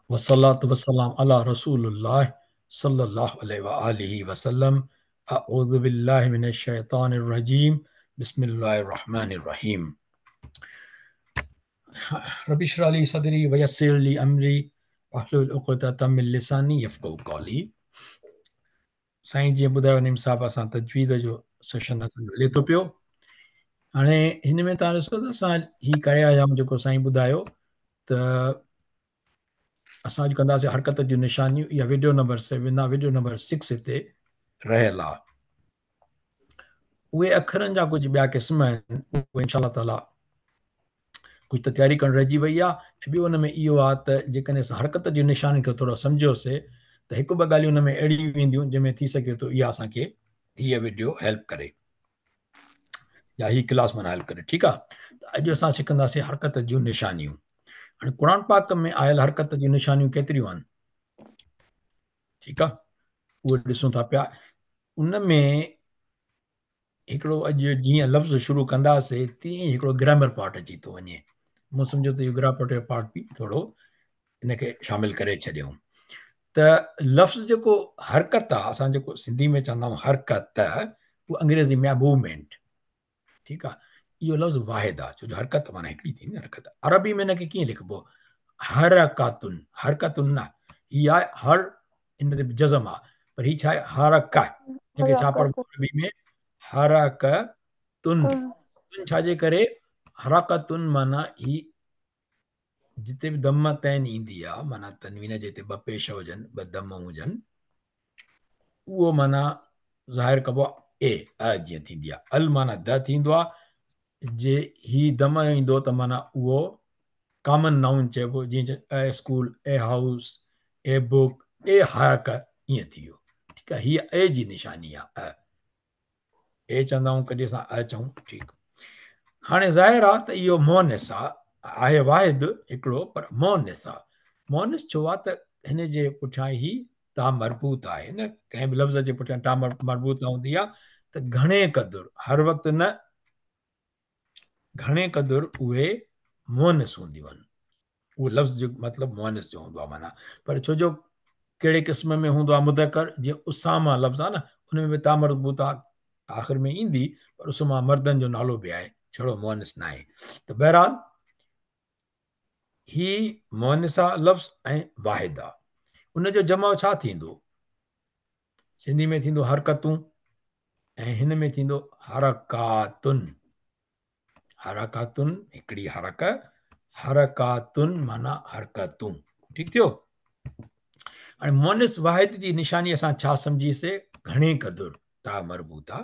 والصلاة والسلام على رسول الله صلى الله عليه وآله وسلم. أعوذ بالله من الشيطان الرجيم. بسم الله الرحمن الرحيم. رب اشرح لي صدري ويسر لي أمري واحلل عقدة من لساني يفقهوا قولي. سائين جيئن ٻڌايو نعيم صاحب اسان تجويد جو سيشن اسان جو هلي ٿو پيو. هاڻي هن ۾ توهان ڏسو ته اسان هي ڪري آيا آهيون جيڪو سائين ٻڌايو ته اسان اڄ ڪنداسين حرڪت جون نشانيون. اها وڊيو نمبر 7 آهي، وڊيو نمبر 6 هتي رهيل آهي. اهي اکرن جا ڪجهه ٻيا قسم آهن، اهي انشاء الله تعاليٰ ڪجهه ته تياري ڪرڻ رهجي وئي آهي. ۽ ٻيو ان ۾ اهو آهي ته جيڪڏهن اسان حرڪت جي نشانين کي ٿورو سمجهيوسي ته هڪ ٻه ڳالهيون ان ۾ اهڙيون اينديون جنهن ۾ ٿي سگهي ٿو اها اسان کي هيء وڊيو هيلپ ڪري يا هي ڪلاس معنيٰ هيلپ ڪري. ٺيڪ آهي، ته اڄ اسان سکنداسين حرڪت جون نشانيون. هاڻي قرآن پاڪ ۾ آيل حرڪت جون نشانيون ڪيتريون آهن؟ ٺيڪ آهي، اهو ڏسون ٿا پيا. ان ۾ هڪڙو اڄ جيئن لفظ شروع ڪنداسين تيئن ئي هڪڙو گرامر پارٽ اچي ٿو وڃي. مون سمجهيو ته اهو گرامر جو پارٽ به ٿورو ان کي شامل ڪري ڇڏيون. ته لفظ جيڪو حرڪت آهي، اسان جيڪو سنڌي ۾ چوندا آهيون حرڪت، اهو انگريزي ۾ آهي موومينٽ. ٺيڪ آهي، اهو لفظ واحد آهي، ڇو جو حرڪت معنيٰ هڪڙي ٿي نه حرڪت. عربي ۾ ان کي ڪيئن لکبو؟ حرڪاتن، حرڪتن نه، هي آهي هر، ان تي جزم آهي، پر هي ڇا آهي؟ حرڪ. هن کي ڇا پڙهبو عربي ۾؟ حرڪتن. تن ڇا جي ڪري؟ حرڪتن معنيٰ هي جتي به دم تين ايندي آهي، معنيٰ تنوين جي تي ٻه پيش هجن، ٻه دم هجن، اهو معنيٰ ظاهر ڪبو آهي اي، ا جيئن ٿيندي آهي. ال معنيٰ د ٿيندو آهي، جي هي دم ايندو ته معنيٰ اهو ڪامن نائون چئبو، جيئن a school, a house, a book, a حرڪ، ائين ٿي ويو. ٺيڪ آهي، هيء اي جي نشاني آهي، ا. اي چوندا آهيون ڪڏهن اسان ا چئون. ٺيڪ، هاڻي ظاهر آهي ته اهو مؤنث آهي، آهي واحد هڪڙو پر مؤنث آهي. مؤنث ڇو آهي ته هن جي پٺيان هي تا مربوط آهي نه، ڪنهن به لفظ جي پٺيان تا مربوط هوندي آهي ته گهڻي قدر، هر وقت نه، گهڻي قدر اهي مؤنث هونديون آهن. اهو لفظ جو مطلب مؤنث جو هوندو آهي معنيٰ، پر ڇو جو ڪهڙي قسم ۾ هوندو آهي مذڪر، جيئن اسامه لفظ آهي نه، ان ۾ به تا مربوط آخر ۾ ايندي، پر اسامه مردن جو نالو به آهي، ڇڙو مؤنث ناهي. ته بهرحال هي مؤنث آهي لفظ ۽ واحد آهي. ان جو جمع ڇا ٿيندو؟ سنڌي ۾ ٿيندو حرڪتون ۽ هن ۾ ٿيندو حرڪاتن. حرڪاتن هڪڙي حرڪ، حرڪاتن معنيٰ حرڪتون. ٺيڪ ٿيو؟ هاڻي مؤنث واحد جي نشاني اسان ڇا سمجهيسي؟ گهڻي قدر تا مربوطه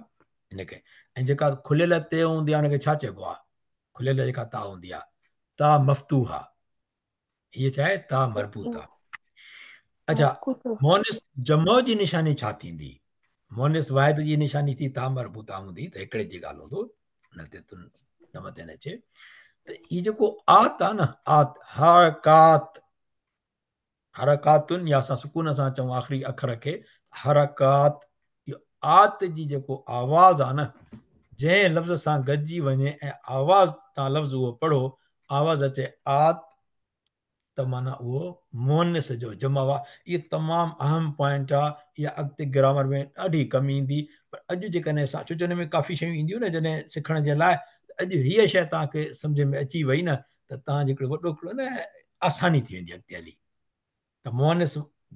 ان کي، ۽ جيڪا کليل تي هوندي آهي ان کي ڇا چئبو آهي؟ کليل جيڪا تا هوندي آهي تا مفتوحه، هيء ڇا آهي؟ تا مربوطه. اڇا، مؤنث جمع جي نشاني ڇا ٿيندي؟ مؤنث واحد جي نشاني ٿي تا مربوطه هوندي ته هڪڙي جي ڳالهه هوندو، ان تي تن دم تي نه اچي. ته هي جيڪو آت آ نه، آت، حرڪات، حرڪاتن يا اسان سڪون سان چئون آخري اکر کي حرڪات، اهو آت جي جيڪو آواز آ نه، جنهن لفظ سان گڏجي وڃي ۽ آواز تان لفظ اهو پڙهو، آواز اچي آت، ته معنيٰ اهو مؤنث جو جمع آ. اهو تمام اهم پوائنٽ آ، اها اڳتي گرامر ۾ ڏاڍي ڪم ايندي. پر اڄ جيڪڏهن اسان، ڇو جو ان ۾ ڪافي شيون اينديون نه جڏهن سکڻ جي لاء، ته اڄ هيء شيء توهان کي سمجهه ۾ اچي وئي نه ته توهان جي هڪڙو وڏو هڪڙو نه آساني ٿي ويندي اڳتي هلي. ته مؤنث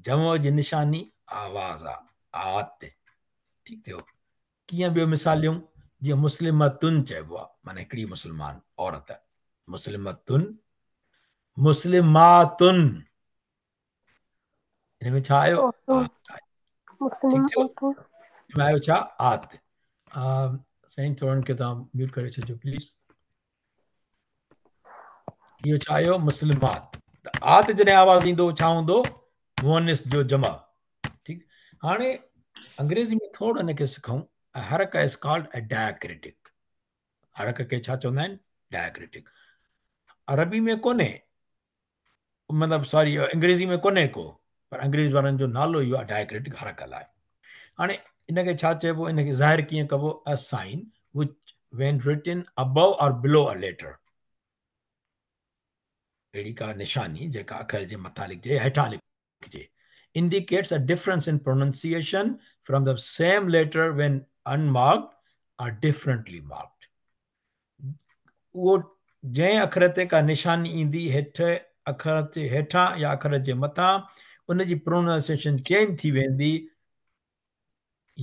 جمع جي نشاني آواز آ، آت. ٺيڪ ٿيو. ڪيئن ٻيو مثال ڏيون؟ جيئن مسلمتن چئبو آ، معنيٰ هڪڙي مسلمان عورت، مسلمتن، مسلماتن، ان ۾ ڇا آيو؟ آت آيو. ٺيڪ ٿيو. ان ۾ آيو ڇا؟ آت. سائين ٿورن کي توهان ميوٽ ڪري ڇڏجو پليز. اهو ڇا آيو؟ مسلمات. ته آت جڏهن آواز ايندو ڇا هوندو؟ مؤنث جو جمع. ٺيڪ، هاڻي انگريزي ۾ ٿورو ان کي سکون. حرڪ از ڪالڊ اي ڊائڪريٽڪ. حرڪ کي ڇا چوندا آهن؟ ڊائڪريٽڪ. عربي ۾ ڪونهي، مطلب سوري انگريزي ۾ ڪونهي ڪو، پر انگريز وارن جو نالو اهو آهي ڊائڪريٽڪ حرڪ لاء. هاڻي ان کي ڇا چئبو؟ ان کي ظاهر ڪيئن ڪبو؟ A sign which when written above or below a letter. اهڙي ڪا نشاني جيڪا اکر جي مٿان لکجي يا هيٺان لکجي، indicates a difference in pronunciation from the same letter when unmarked or differently marked. اهو جنهن اکر تي ڪا نشاني ايندي هيٺ اکر جي هيٺان يا اکر جي مٿان ان جي پروننسيشن چينج ٿي ويندي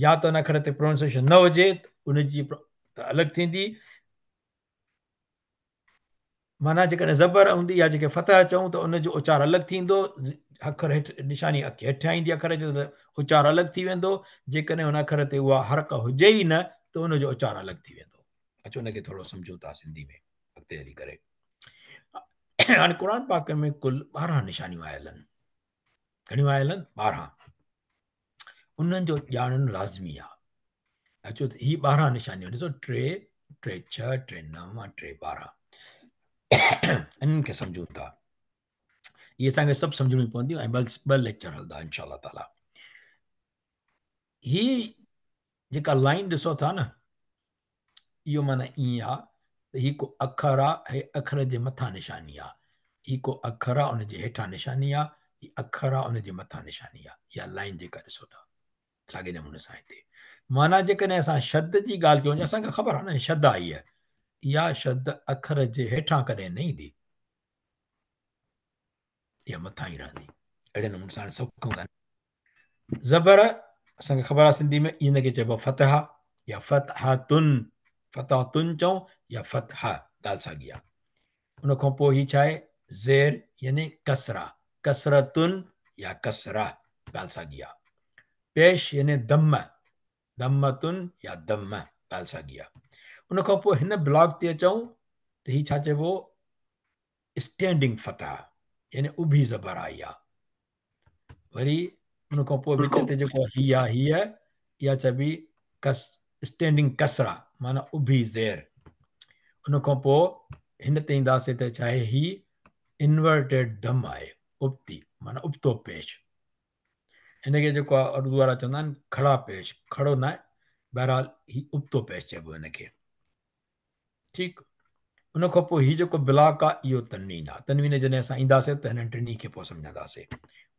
يا ته ان اکر تي پروننسيشن نه هجي ته ان جي ته الڳ ٿيندي معنيٰ جيڪڏهن زبر هوندي يا جيڪي فتح چئون ته ان جو اچار الڳ ٿيندو اکر هيٺ نشاني هيٺيان ايندي اکر جو ته اچار الڳ ٿي ويندو جيڪڏهن ان اکر تي اها حرڪ هجي ئي نه ته ان جو اچار الڳ ٿي ويندو. اچو ان کي ٿورو سمجهون ٿا سنڌي ۾ اڳتي هلي ڪري. هاڻي قرآن پاڪ ۾ ڪل 12 نشانيون آيل آهن. گهڻيون آيل آهن؟ 12. انهن جو ڄاڻڻ لازمي آهي. اچو ته هي 12 نشانيون ڏسو 3 3 6 3 9 3 12 انهن کي سمجهون ٿا. اهي اسان کي سڀ سمجهڻيون پونديون ۽ ٻه ليڪچر هلندا انشاء الله تعالي. هي جيڪا لائن ڏسو ٿا نه اهو معنيٰ ائين آ ته هي ڪو اکر آ، هي اکر جي مٿان نشاني آ. هي ڪو اکر آ، ان جي هيٺان نشاني آ. هي اکر آ، ان جي مٿان نشاني آ. اها لائن جيڪا ڏسو ٿا. ساڳئي نموني سان هتي. معنيٰ جيڪڏهن اسان شد جي ڳالهه ڪيون، اسان کي خبر آ نه شد آئي آهي. اها شد اکر جي هيٺان ڪڏهن نه ايندي. اها مٿان ئي رهندي. اهڙي نموني سان هاڻي سڀ کان زبر اسان کي خبر آهي سنڌي ۾ ان کي چئبو آهي فتحه يا فتحتن فتحتن چئون يا فتحه ڳالهه ساڳي آهي ان کان پوء هي ڇا آهي زير يعني ڪسره ڪسرتن يا ڪسره ڳالهه ساڳي آهي پيش يعني دم دمتن يا دم ڳالهه ساڳي آهي ان کان پوء هن بلاڪ تي اچون ته هي ڇا چئبو اسٽينڊنگ فتح يعني اڀي زبر آئي آ وري ان کان پوء وچ تي جيڪو هي آ هيء اها چئبي ڪس اسٽينڊنگ ڪسرا معنيٰ اڀي زير ان کان پوء هن تي اينداسي ته ڇا آهي هي انورٽيڊ دم آهي ابتي معنيٰ ابتو پيش هن کي جيڪو آهي اردو وارا چوندا آهن کڙا پيش کڙو نه بهرحال هي ابتو پيش چئبو هن کي ٺيڪ ان کان پوء هي جيڪو بلاڪ آ اهو تنوين آ تنوين جڏهن اسان اينداسي ته هنن ٽنهي کي پوء سمجهنداسي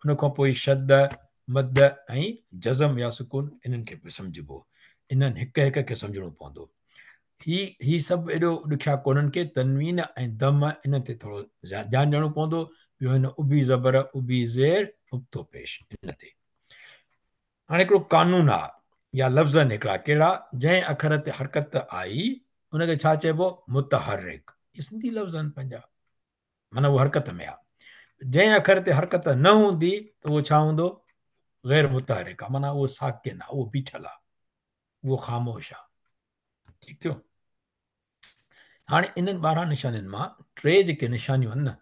ان کان پوء شد مد ۽ جزم يا سڪون انهن کي به سمجهبو انهن هڪ هڪ کي سمجهڻو پوندو هي هي سڀ ايڏو ڏکيا ڪونهن ڪي تنوين ۽ دم انهن تي ٿورو ڌيان ڏيڻو پوندو ٻيو هن اڀي زبر اڀي زير ابتو پيش ان تي هاڻي هڪڙو قانون آ يا لفظ آهن هڪڙا ڪهڙا جنهن اکر تي حرڪت آئي ان کي ڇا چئبو متحرڪ اهي سنڌي لفظ آهن پنهنجا معنيٰ اهو حرڪت ۾ آ جنهن اکر تي حرڪت نه هوندي ته اهو ڇا هوندو غير متحرڪ آ معنيٰ اهو ساڪن آ اهو بيٺل آ اهو خاموش آ ٺيڪ ٿيو هاڻي انهن 12 نشانين مان ٽي جيڪي نشانيون آهن نه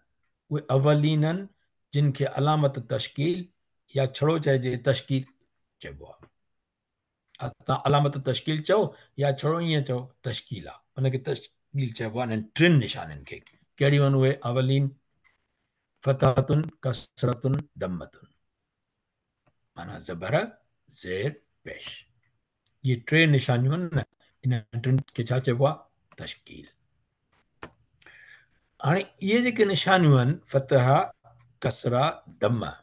اهي اولين آهن جن کي علامت تشڪيل يا ڇڙو چئجي تشڪيل چئبو آهي. تان علامت تشڪيل چئو يا ڇڙو ائين چئو تشڪيل آهي ان کي تشڪيل چئبو آهي انهن ٽن نشانين کي. ڪهڙيون آهن اهي اولين؟ فتحتن، ڪسرتن، ضمتن. معنيٰ زبر، زير، پيش. اهي ٽي نشانيون آهن نه انهن ٽن کي ڇا چئبو آهي تشڪيل. هاڻي اهي جيڪي نشانيون آهن فتح، ڪسره، ضمه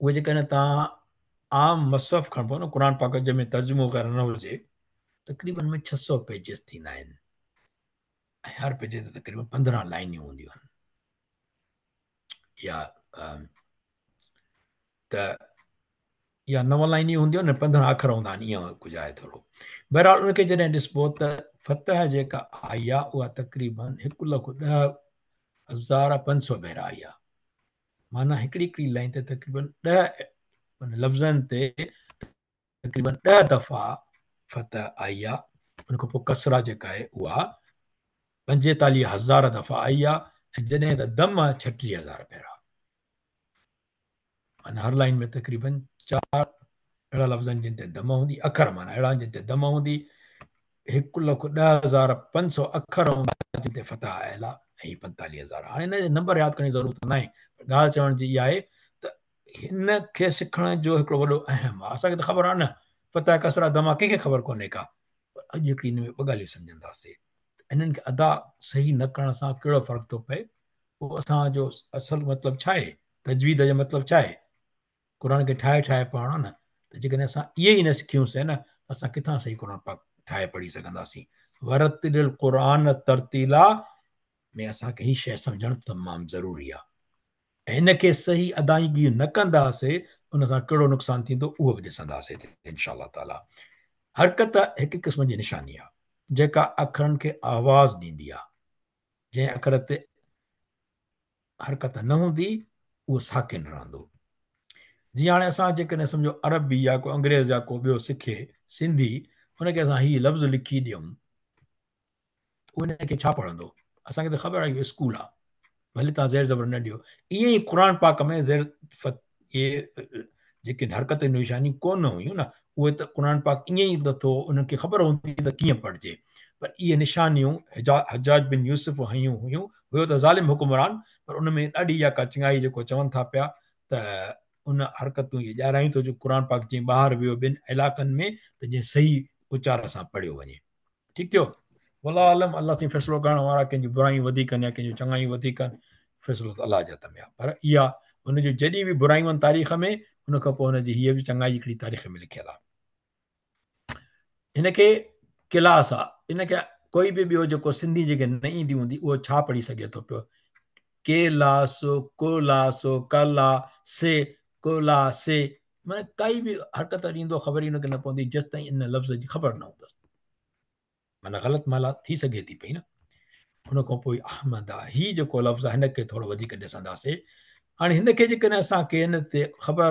اهي جيڪڏهن تان عام مصحف کڻبو نه قرآن پاڪ جنهن ۾ ترجمو وغيره نه هجي تقريبن ۾ 600 پيجز ٿيندا آهن ۽ هر پيج تي تقريبن 15 لائنيون هونديون آهن يا ته يا نو لائنيون هونديون آهن 15 اکر هوندا آهن ائين ڪجهه آهي ٿورو بهرحال ان کي جڏهن ڏسبو ته فتح جيڪا آئي آهي اها تقريبن 1,10,500 ڀيرا آئي آهي معنيٰ هڪڙي هڪڙي لائن تي تقريبن 10 لفظن تي تقريبن 10 دفعا فتح آئي آهي ان کان پوء ڪسرا جيڪا آهي اها 45,000 دفعا آئي آهي ۽ جڏهن ته دم 36,000 ڀيرا معنيٰ هر لائن ۾ تقريبن چار اهڙا لفظ آهن جن تي دم هوندي، اکر معنيٰ اهڙا آهن جن تي دم هوندي، 1,10,500 اکر هوندا جن تي فتح آيل آهي ۽ هي 45,000. هاڻي هن جي نمبر ياد ڪرڻ جي ضرورت ناهي پر ڳالهه چوڻ جي اها آهي ته هن کي سکڻ جو هڪڙو وڏو اهم آهي. اسان کي ته خبر آهي نه فتح ڪسرا دما ڪنهن کي خبر ڪونهي ڪا، پر اڄ هڪڙي هن ۾ ٻه ڳالهيون سمجهنداسين ته انهن کي ادا صحيح نه ڪرڻ سان ڪهڙو فرق ٿو پئي. پوء اسان جو اصل مطلب ڇا آهي؟ تجويد جو مطلب ڇا آهي؟ قرآن کي ٺاهي ٺاهي پڙهڻو نه، ته جيڪڏهن اسان اهي ئي نه سکيونسين نه ته اسان ڪٿان صحيح قرآن پاڪ ٺاهي پڙهي سگهنداسين؟ ورتل القرآن ترتيلا ۾ اسان کي هي شيء سمجهڻ تمام ضروري آهي ۽ ان کي صحيح ادائگي نه ڪنداسين ان سان ڪهڙو نقصان ٿيندو اهو به ڏسنداسين انشاء الله تعالي. حرڪت هڪ قسم جي نشاني آهي جيڪا اکرن کي آواز ڏيندي آهي. جنهن اکر تي حرڪت نه هوندي اهو ساڪن رهندو. جيئن هاڻي اسان جيڪڏهن سمجهو عربي يا ڪو انگريز يا ڪو ٻيو سکي سنڌي ان کي اسان هي لفظ لکي ڏيون ته اهو ان کي ڇا پڙهندو؟ اسان کي ته خبر آهي اهو اسڪول آهي ڀلي توهان زير زبر نه ڏيو. ائين ئي قرآن پاڪ ۾ زير اهي جيڪي حرڪت جون نشانيون ڪونه هيون نه اهي ته قرآن پاڪ ائين ئي لٿو انهن کي خبر هوندي ته ڪيئن پڙهجي پر اهي نشانيون حجاج بن يوسف هنيون هيون هيو ته ظالم حڪمران پر ان ۾ ڏاڍي اها ڪا چڱائي جيڪو چون ٿا پيا ته ان حرڪتون اهي ڄاڻايون ٿو جو قرآن پاڪ جيئن ٻاهر ويو ٻين علائقن ۾ ته جيئن صحيح اچار سان پڙهيو وڃي. ٺيڪ ٿيو. والله اعلم الله سائين فيصلو ڪرڻ وارا ڪنهن جون برايون وڌيڪ آهن يا ڪنهن جون چڱايون وڌيڪ آهن فيصلو ته الله جي هٿ ۾ آهي پر اها هن جون جيڏي به برايون آهن تاريخ ۾ ان کان پوء هن جي هيء به چڱائي هڪڙي تاريخ ۾ لکيل آهي. هن کي ڪلاس آ ان کي ڪوئي به ٻيو جيڪو سنڌي جيڪي نه ايندي هوندي اهو ڇا پڙهي سگهي ٿو پيو ڪي لا سو ڪو لا سو ڪلا سي ڪولا سي معنيٰ ڪائي به حرڪت ڏيندو خبر ئي هن کي نه پوندي جيستائين ان لفظ جي خبر نه هوندس معنيٰ غلط معنيٰ ٿي سگهي ٿي پئي نه. ان کان پوء احمد آ هي جيڪو لفظ آ هن کي ٿورو وڌيڪ ڏسنداسي. هاڻي هن کي جيڪڏهن اسان کي هن تي خبر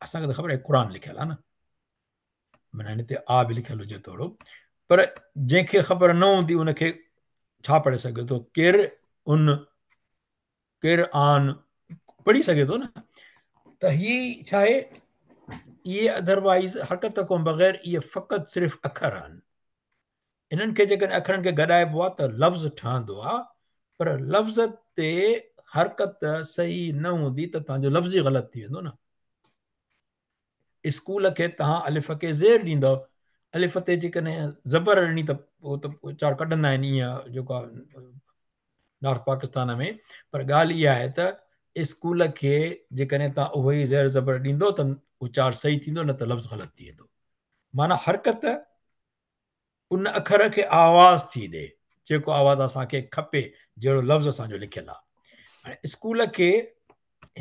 اسان کي ته خبر آهي قرآن لکيل آ نه معنيٰ هن تي آ به لکيل هجي ٿورو پر جنهن کي خبر نه هوندي ان کي ڇا پڙهي سگهي ٿو ڪر ان ڪر آن پڙهي سگهي ٿو نه ته هي ڇا آهي اهي اڌروائز حرڪت کان بغير اهي فقط صرف اکر آهن انهن کي جيڪڏهن اکرن کي گڏائبو آهي ته لفظ ٺهندو آهي پر لفظ تي حرڪت صحيح نه هوندي ته توهان جو لفظ ئي غلط ٿي ويندو نه. اسڪول کي توهان الف کي زير ڏيندؤ، الف تي جيڪڏهن زبر ڏني ته پوء ته اچار ڪڍندا آهن ائين جيڪو آهي نارٿ پاڪستان ۾ پر ڳالهه اها آهي ته اسڪول کي جيڪڏهن توهان اهو ئي زير زبر ڏيندو ته اچار صحيح ٿيندو نه ته لفظ غلط ٿي ويندو معنيٰ حرڪت ان اکر کي آواز ٿي ڏي، جيڪو آواز اسان کي کپي، جهڙو لفظ اسان جو لکيل آهي. هاڻي اسڪول کي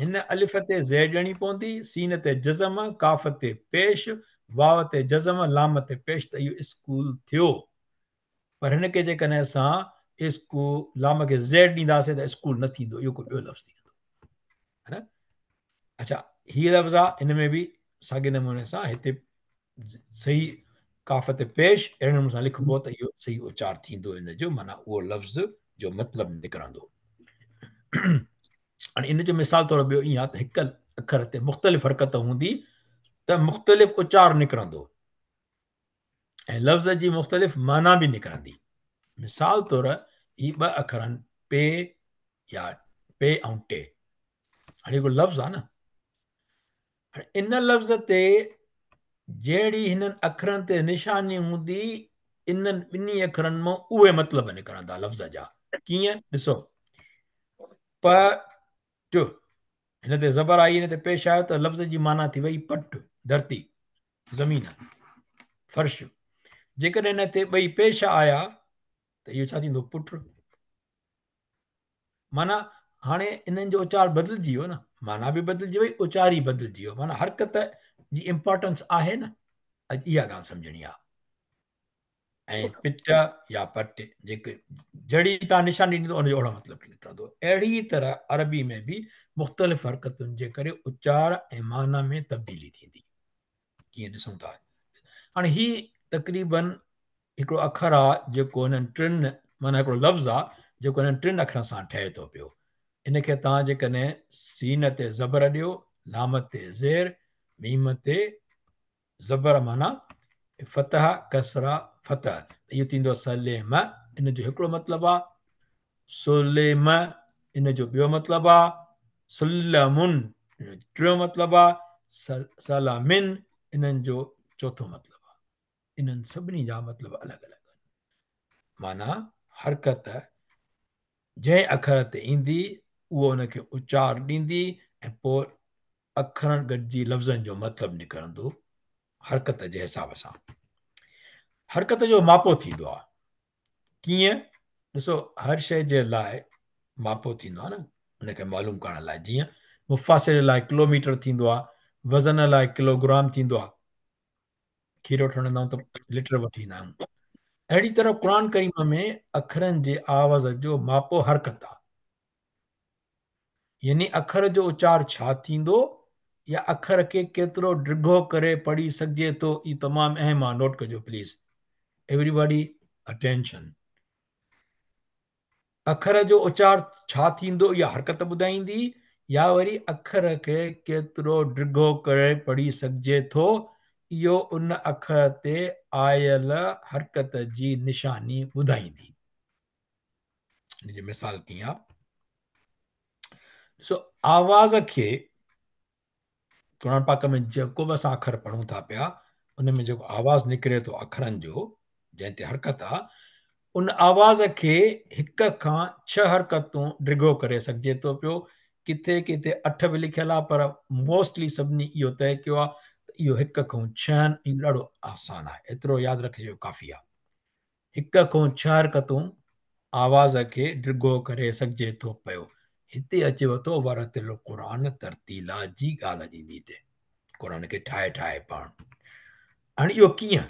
هن الف تي زير ڏيڻي پوندي، سين تي جزم، ڪاف تي پيش، واو تي جزم، لام تي پيش ته اهو اسڪول ٿيو. پر هن کي جيڪڏهن اسان اسڪو لام کي زير ڏينداسين ته اسڪول نه ٿيندو، اهو ڪو ٻيو لفظ ٿي ويندو. ها نه؟ اڇا هي لفظ آهي هن ۾ به ساڳي نموني سان هتي صحيح ڪاف تي پيش اهڙي نموني سان لکبو ته اهو صحيح اچار ٿيندو ان جو معنيٰ اهو لفظ جو مطلب نڪرندو. هاڻي ان جو مثال ٿورو ٻيو ائين آهي ته هڪ اکر تي مختلف حرڪت هوندي ته مختلف اچار نڪرندو ۽ لفظ جي مختلف معنيٰ به نڪرندي. مثال طور هي ٻه اکر آهن پي يا پي ۽ ٽي. هاڻي هڪڙو لفظ آهي نه هاڻي ان لفظ تي جهڙي هنن اکرن تي نشاني هوندي انهن ٻنهي اکرن مان اهي مطلب نڪرندا لفظ جا. ڪيئن؟ ڏسو پ ٽ هن تي زبر آئي هن تي پيش آيو ته لفظ جي معنيٰ ٿي وئي پٽ، ڌرتي، زمين، فرش. جيڪڏهن هن تي ٻئي پيش آيا ته اهو ڇا ٿيندو؟ پٽ. معنيٰ هاڻي انهن جو اچار بدلجي ويو نه، معنيٰ به بدلجي وئي، اچار ئي بدلجي ويو، معنيٰ حرڪت جي امپارٽنس آهي نه، اڄ اها ڳالهه سمجهڻي آهي. ۽ پٽ يا پٽ جيڪي جهڙي توهان نشاني ڏيندو ان جو اهڙو مطلب نڪرندو. اهڙي طرح عربي ۾ به مختلف حرڪتن جي ڪري اچار ۽ معنيٰ ۾ تبديلي ٿيندي. ڪيئن ڏسون ٿا. هاڻي هي تقريبن هڪڙو اکر آ جيڪو هنن ٽن معنيٰ هڪڙو لفظ آ جيڪو هنن ٽن اکرن سان ٺهي ٿو پيو. ان کي توهان جيڪڏهن سين تي زبر ڏيو، لام تي زير، ميم تي زبر معنيٰ فتح، ڪسره، فتح ته اهو ٿيندو سلم ان جو هڪڙو مطلب آ، سلم ان جو ٻيو مطلب آ، سلم ان جو ٽيون مطلب آ، سلمن انهن جو چوٿون مطلب آ. انهن سڀني جا مطلب الڳ الڳ آهن. معنيٰ حرڪت جنهن اکر تي ايندي اهو ان کي اچار ڏيندي ۽ پوء اکرن گڏجي لفظن جو مطلب نڪرندو حرڪت جي حساب سان. حرڪت جو ماپو ٿيندو آهي. ڪيئن؟ ڏسو هر شيء جي لاء ماپو ٿيندو آهي نه ان کي معلوم ڪرڻ لاء جيئن مفاصلي لاء ڪلوميٽر ٿيندو آهي، وزن لاء ڪلوگرام ٿيندو آهي. کير وٺڻ ويندا آهيون ته ليٽر وٺي ايندا آهيون. اهڙي طرح قرآن ڪريم ۾ اکرن جي آواز جو ماپو حرڪت آهي. يعني اکر جو اچار ڇا ٿيندو يا اکر کي ڪيترو ڊگهو ڪري پڙهي سگهجي ٿو اهو تمام اهم آهي نوٽ ڪجو پليز ايوري باڊي اٽينشن اکر جو اچار ڇا ٿيندو اها حرڪت ٻڌائيندي يا وري اکر کي ڪيترو ڊگهو ڪري پڙهي سگهجي ٿو اهو ان اکر تي آيل حرڪت جي نشاني ٻڌائيندي. ان جو مثال ڪيئن آ؟ ڏسو آواز کي قرآن پاڪ ۾ جيڪو به اسان اکر پڙهون ٿا پيا ان ۾ جيڪو آواز نڪري ٿو اکرن جو جنهن تي حرڪت آ ان آواز کي هڪ کان ڇهه حرڪتون ڊگهو ڪري سگهجي ٿو پيو ڪٿي ڪٿي اٺ به لکيل آ پر موسٽلي سڀني اهو طئي ڪيو آ ته اهو هڪ کان ڇهه آهن ۽ ڏاڍو آسان آهي ايترو ياد رکجو ڪافي آ هڪ کان ڇهه حرڪتون آواز کي ڊگهو ڪري سگهجي ٿو پيو. هتي اچيو ٿو ورتل القرآن ترتيلا جي ڳالهه ايندي هتي. قرآن کي ٺاهي ٺاهي پڙهڻ. هاڻي اهو ڪيئن؟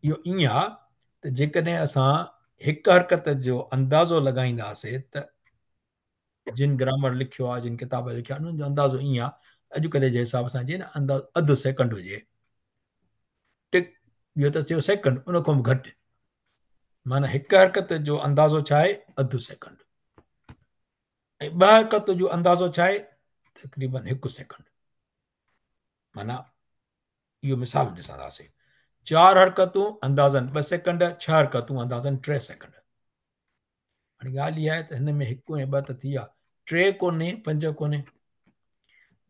اهو ائين آ ته جيڪڏهن اسان هڪ حرڪت جو اندازو لڳائينداسي ته جن گرامر لکيو آ جن ڪتاب لکيا انهن جو اندازو ائين آ اڄڪلهه جي حساب سان جي نه انداز اڌ سيڪنڊ هجي ٽڪ اهو ته ٿيو سيڪنڊ ان کان به گهٽ معنيٰ هڪ حرڪت جو اندازو ڇا آهي اڌ سيڪنڊ ۽ ٻه حرڪت جو اندازو ڇا آهي تقريبن هڪ سيڪنڊ معنيٰ اهو مثال ڏسنداسين چار حرڪتون اندازن ٻه سيڪنڊ ڇهه حرڪتون اندازن ٽي سيڪنڊ هاڻي ڳالهه اها آهي ته هن ۾ هڪ ۽ ٻه ته ٿي ويا ٽي ڪونهي پنج ڪونهي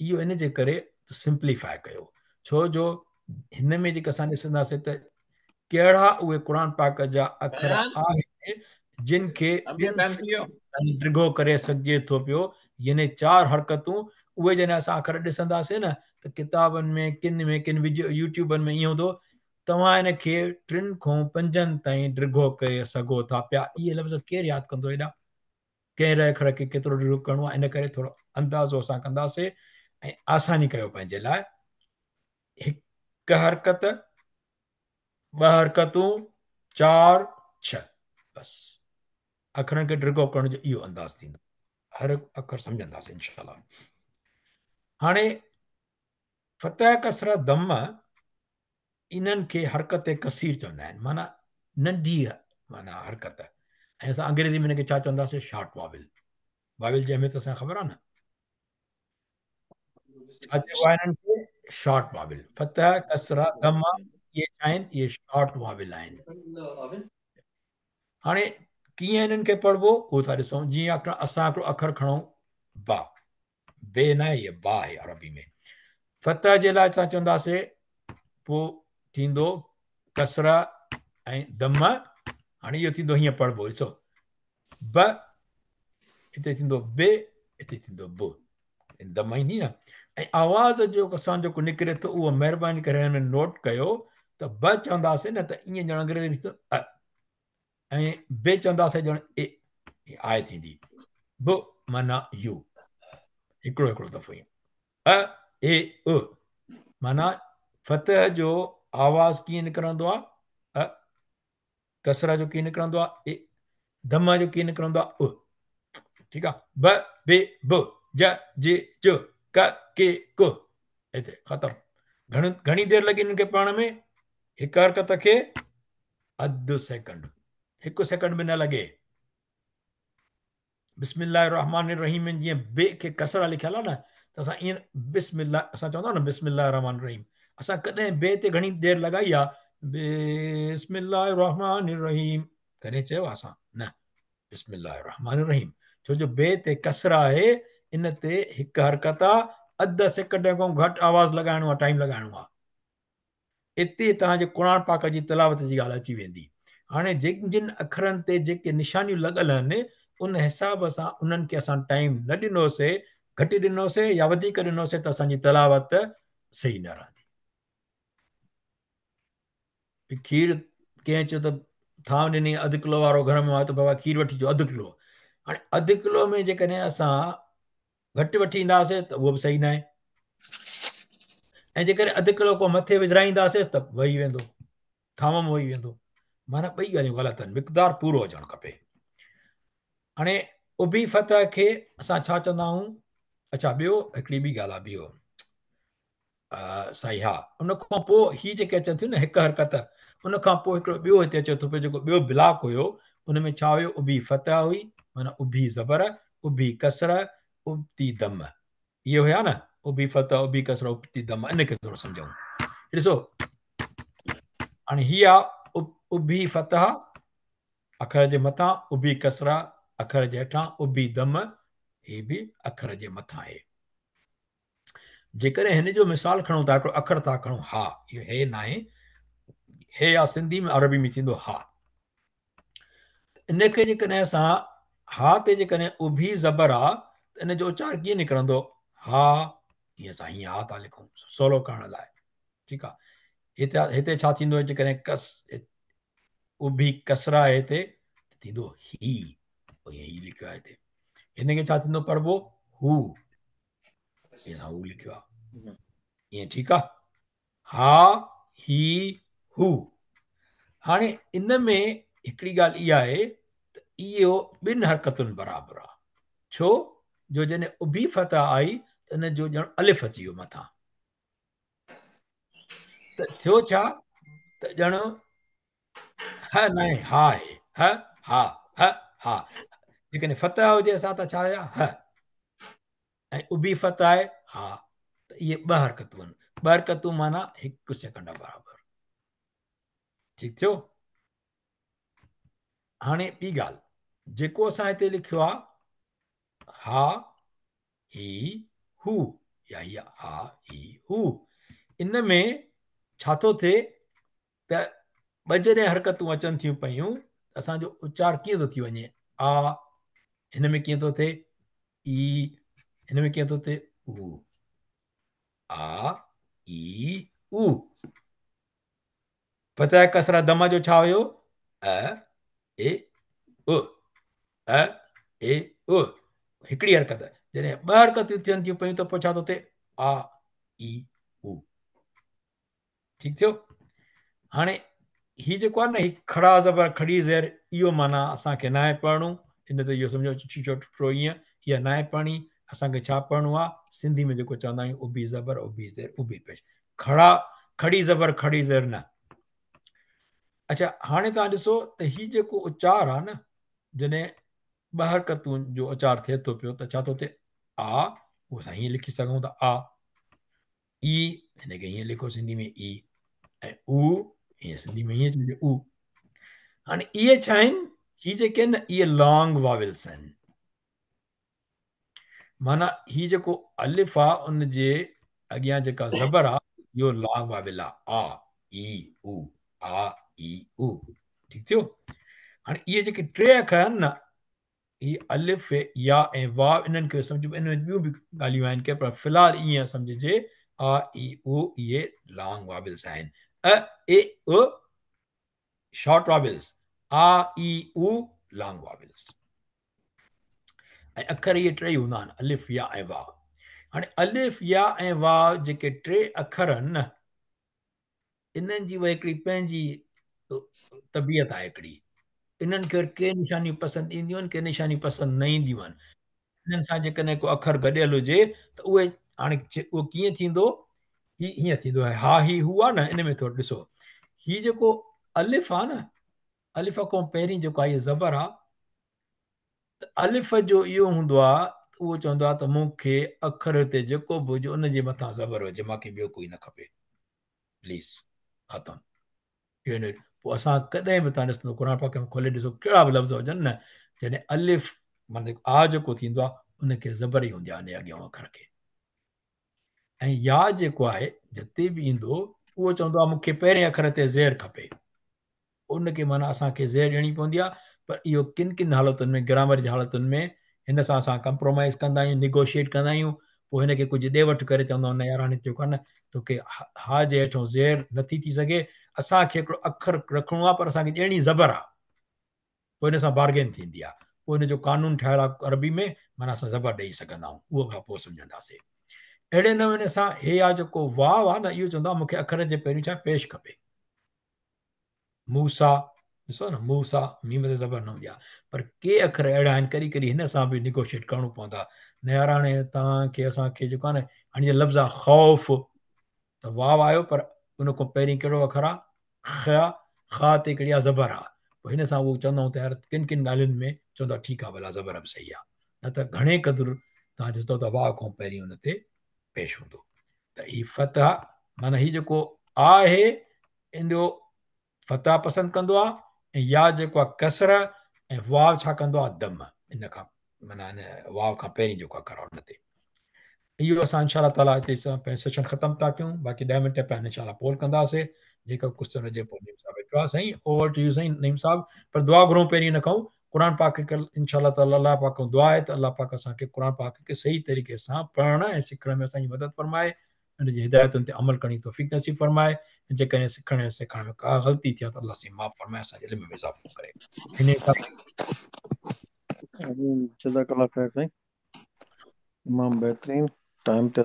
اهو ان جي ڪري سمپليفائي ڪيو ڇو جو هن ۾ جيڪي اسان ڏسنداسين ته ڪهڙا اهي قرآن پاڪ جا اکر آهن جن کي ٻن ڊگهو ڪري سگهجي ٿو پيو يعني چار حرڪتون اهي جڏهن اسان اکر ڏسنداسين نه ته ڪتابن ۾ ڪن ۾ ڪن وڊيو يوٽيوبن ۾ ائين هوندو توهان ان کي ٽن کان پنجن تائين ڊگهو ڪري سگهو ٿا پيا. اهي لفظ ڪير ياد ڪندو ايڏا؟ ڪهڙي اکر کي ڪيترو ڊگهو ڪرڻو آهي ان ڪري ٿورو اندازو اسان ڪنداسين ۽ آساني ڪيو پنهنجي لاء. هڪ حرڪت، ٻه حرڪتون، چار، ڇهه بس. اکرن کي ڊگهو ڪرڻ جو اهو انداز ٿيندو. هر هڪ اکر سمجهنداسين انشاء الله. هاڻي فتح ڪسره ضمه انهن کي حرڪت قصير چوندا آهن معنيٰ ننڍي معنيٰ حرڪت ۽ اسان انگريزي ۾ ان کي ڇا چونداسين شارٽ واول واول جي اهميت اسان خبر آهي نه ڇا چئبو آهي انهن کي شارٽ واول فتح ڪسره ضمه اهي ڇا آهن اهي شارٽ واول آهن هاڻي ڪيئن انهن کي پڙهبو اهو ٿا ڏسون جيئن اسان هڪڙو اکر کڻون با بي نه آهي با آهي عربي ۾ فتح جي لاء اسان چونداسي پوء ٿيندو ڪسره ۽ ضمه هاڻي اهو ٿيندو هيئن پڙهبو ڏسو ب هتي ٿيندو بي هتي ٿيندو ب ضمه ايندي نه ۽ آواز جو اسان جيڪو نڪري ٿو اهو مهرباني ڪري هن ۾ نوٽ ڪيو ته ب چونداسي نه ته ائين ڄڻ انگريزي ۾ ٿيندو ا ۽ بي چونداسين ڄڻ اي آء ٿيندي ب معنيٰ يو هڪڙو هڪڙو دفعو ائين ا اي ا معنيٰ فتح جو آواز ڪيئن نڪرندو آ ا ڪسره جو ڪيئن نڪرندو آ اي ضمه جو ڪيئن نڪرندو آ ا ٺيڪ آ ب بي ب ج جي ج ڪ ڪي ڪ ايتري ختم گهڻي دير لڳي انهن کي پڙهڻ ۾ هڪ حرڪت کي اڌ سيڪنڊ هڪ سيڪنڊ به نه لڳي. بسم الله الرحمن الرحيم ۾ جيئن بي کي ڪسره لکيل آهي نه ته اسان ائين بسم الله اسان چوندا آهيون نه بسم الله الرحمن الرحيم اسان ڪڏهن بي تي گهڻي دير لڳائي آهي بسم الله الرحمن الرحيم ڪڏهن چيو آهي اسان نه بسم الله الرحمن الرحيم ڇو جو بي تي ڪسره آهي ان تي هڪ حرڪت آهي اڌ سيڪنڊ کان گهٽ آواز لڳائڻو آهي ٽائيم لڳائڻو آهي اتي توهان جي قرآن پاڪ جي تلاوت جي ڳالهه اچي ويندي. هاڻي جن جن اکرن تي جيڪي نشانيون لڳل آهن، ان حساب سان انهن کي اسان ٽائيم نه ڏنوسي، گهٽ ڏنوسي يا وڌيڪ ڏنوسي ته اسان جي تلاوت صحيح نه رهندي. کير ڪنهن چيو ته ٿانو ڏني اڌ ڪلو وارو گهر ۾ آيو ته بابا کير وٺي اچو اڌ ڪلو. هاڻي اڌ ڪلو ۾ جيڪڏهن اسان گهٽ وٺي اينداسي ته اهو به صحيح ناهي ۽ جيڪڏهن اڌ ڪلو کان مٿي وجهرائينداسي ته وهي ويندو، ٿانو ۾ وهي ويندو. معنيٰ ٻئي ڳالهيون غلط آهن، مقدار پورو هجڻ کپي. هاڻي اڀي فتح کي اسان ڇا چوندا آهيون؟ اڇا ٻيو هڪڙي ٻي ڳالهه آهي ٻيو سائين ها ان کان پوء هي جيڪي اچن ٿيون نه هڪ حرڪت ان کان پوء هڪڙو ٻيو هتي اچي ٿو پيو جيڪو ٻيو بلاڪ هيو ان ۾ ڇا هيو اڀي فتح هئي معنيٰ اڀي زبر اڀي ڪسره ابتي ضم اهي هيا نه اڀي فتح اڀي ڪسره ابتي ضم ان کي ٿورو سمجھون ڏسو هاڻي هي آ اڀي فتح اکر جي مٿان اڀي ڪسره اکر جي هيٺان اڀي ضم هي به اکر جي مٿان آهي جيڪڏهن هن جو مثال کڻون ٿا هڪڙو اکر ٿا کڻون ها اهو هي ناهي هي يا سنڌي ۾ عربي ۾ ٿيندو ها ان کي جيڪڏهن اسان ها تي جيڪڏهن اڀي زبر آ ته ان جو اچار ڪيئن نڪرندو ها هيئن اسان هيئن ها ٿا لکون سولو ڪرڻ لاء ٺيڪ آ هتي هتي ڇا ٿيندو جيڪڏهن ڪس اڀي ڪسره آهي هتي ٿيندو هي هي لکيو آهي هتي هن کي ڇا ٿيندو پڙهبو هو ائين هو لکيو آ ائين ٺيڪ آ ها هي هو هاڻي ان ۾ هڪڙي ڳالهه اها آهي ته اهو ٻن حرڪتن برابر آ ڇو جو جڏهن اڀي فتح آئي ته ان جو ڄڻ الف اچي ويو مٿان ته ٿيو ڇا ته ڄڻ ه ناهي ها آهي ه ها ه ها جيڪڏهن فتح هجي اسان ته ڇا آهي ه ۽ اڀي فتح آهي ها ته اهي ٻه حرڪتون آهن ٻه حرڪتون معنيٰ هڪ سيڪنڊ برابر ٺيڪ ٿيو هاڻي ٻي ڳالهه جيڪو اسان هتي لکيو آهي ها هي هو يا هي ها هي هو ان ۾ ڇا ٿو ٿئي ته ٻه جڏهن حرڪتون اچن ٿيون پيون ته اسان جو اچار ڪيئن ٿو ٿي وڃي آ هن ۾ ڪيئن ٿو ٿئي اي هن ۾ ڪيئن ٿو ٿئي او آ اي او فتح ڪسره ضم جو ڇا هيو ا اي ا ا اي ا هڪڙي حرڪت جڏهن ٻه حرڪتون ٿين ٿيون پيون ته پوء ڇا ٿو ٿئي آ اي او ٺيڪ ٿيو هاڻي هي جيڪو آهي نه هي کڙا زبر کڙي زير اهو معنيٰ اسان کي ناهي پڙهڻو ان تي اهو سمجهو شيشو ٽٽو ائين اها ناهي پڙهڻي اسان کي ڇا پڙهڻو آهي سنڌي ۾ جيڪو چوندا آهيون اڀي زبر اڀي زير اڀي پيش کڙا کڙي زبر کڙي زير نه اڇا هاڻي توهان ڏسو ته هي جيڪو اچار آهي نه جڏهن ٻه حرڪتون جو اچار ٿئي ٿو پيو ته ڇا ٿو ٿئي آ اهو اسان هيئن لکي سگهون ٿا آ اي هن کي هيئن لکو سنڌي ۾ اي ۽ او هيئن سنڌي ۾ هيئن چئجي او هاڻي اهي ڇا آهن هي جيڪي آهن اهي لانگ واولس آهن معنيٰ هي جيڪو الف آ ان جي اڳيان جيڪا زبر آ اهو لانگ واول آ آ اي او آ اي او ٺيڪ ٿيو هاڻي اهي جيڪي ٽي اکر آهن نه هي الف، يا ۽ واو انهن کي سمجهبو ان ۾ ٻيون به ڳالهيون آهن ڪي پر في الحال ائين سمجهجي آ اي او اهي لانگ واولز آهن ا اي او شارٽ واولز آ اي او لانگ واولز ۽ اکر اهي ٽي هوندا آهن الف يا ۽ واو هاڻي الف يا ۽ واو جيڪي ٽي اکر آهن نه انهن جي هڪڙي پنهنجي طبيعت آهي هڪڙي انهن کي ڪي نشانيون پسند اينديون آهن ڪي نشانيون پسند نه اينديون آهن انهن سان جيڪڏهن ڪو اکر گڏيل هجي ته اهي هاڻي اهو ڪيئن ٿيندو هي هيئن ٿيندو آهي ها هي هو آهي نه ان ۾ ٿورو ڏسو هي جيڪو الف آهي نه الف کان پهرين جيڪو آهي زبر آهي ته الف جو اهو هوندو آهي ته اهو چوندو آهي ته مون کي اکر هتي جيڪو به هجي ان جي مٿان زبر هجي مون کي ٻيو ڪوئي نه کپي پليز ختم اهو نه پوء اسان ڪڏهن به تان ڏسندو قرآن پاڪ ۾ کولي ڏسو ڪهڙا به لفظ هجن نه جڏهن الف معنيٰ آ جيڪو ٿيندو آهي ان کي زبر ئي هوندي آهي ان اڳيان اکر کي ۽ يا جيڪو آهي جتي به ايندو اهو چوندو آهي مون کي پهرين اکر تي زير کپي ان کي معنيٰ اسان کي زير ڏيڻي پوندي آهي. पर इहो किन किन हालतुनि में, ग्रामर जी हालतुनि में हिन सां असां कंप्रोमाइज़ कंदा आहियूं, निगोशिएट कंदा आहियूं, पोइ हिन खे कुझु ॾे वठि करे चवंदा आहियूं, न यार हाणे जेको आहे न तोखे हा जे हेठो ज़ेर नथी थी सघे, असांखे हिकिड़ो अखर रखिणो आहे पर असांखे ॾियणी ज़बर आहे, पोइ हिन सां बार्गेन थींदी आहे, पोइ हिन जो कानून ठाहियल आहे अरबी में, माना असां ज़बर ॾेई सघंदा आहियूं, उहो खां पोइ सम्झंदासीं। अहिड़े नमूने सां हे आहे जेको वाव आहे न, इहो चवंदो आहे मूंखे अखर जे पहिरियों छा पेश खपे। मूसा ॾिसो न, मूसा मीम ते ज़बर न हूंदी आहे, पर के अखर अहिड़ा आहिनि कॾहिं कॾहिं हिन सां बि निगोशिएट करिणो पवंदो आहे। न यार हाणे तव्हांखे असांखे जेको आहे न, हाणे जीअं लफ़्ज़ आहे ख़ौफ़, त वाव आयो पर उन खां पहिरीं कहिड़ो अखर आहे? ख़, ख़ा ते कहिड़ी आहे? ज़बर आहे। पोइ हिन सां उहो चवंदा आहियूं त यार किन किन ॻाल्हियुनि में चवंदो आहे ठीकु आहे भला ज़बर बि सही आहे, न त घणे क़दुरु तव्हां ॾिसंदव त वाव खां पहिरीं हुन ते पेश हूंदो। त ही फतह माना ही जेको आहे इन जो फतह पसंदि कंदो आहे, ऐं या जेको आहे कसर, ऐं वाव छा कंदो आहे? दम, इन खां माना हिन वाव खां पहिरीं जेको अखर आहे हुन ते। इहो असां इंशा ताला हिते असां पंहिंजो सेशन ख़तमु था कयूं, बाक़ी 10 मिंट पिया आहिनि इंशा पोल कंदासीं, जेका क्वेश्चन हुजे पोइ नईम साहिबु वेठो आहे। साईं ओवर टू you साईं नईम साहिबु, पर दुआ घुरूं पहिरीं हिन खां क़ुर पाक खे इंशा ताला अलाह पाक खां दुआ आहे त अलाह पाक असांखे क़ुर पाक खे सही तरीक़े सां पढ़ण ऐं सिखण में असांजी मदद फरमाए, हुन जी हिदायतुनि ते अमल करण जी तौफ़ीक़ नसीब फरमाए, ऐं जेकॾहिं सिखण ऐं सेखारण में का ग़लती थी आहे त अलाह साईं माफ़ फरमाए, असांजे इल्म में इज़ाफ़ो करे। जज़ाकल्लाह ख़ैर साईं, तमामु बहितरीन टाइम ते।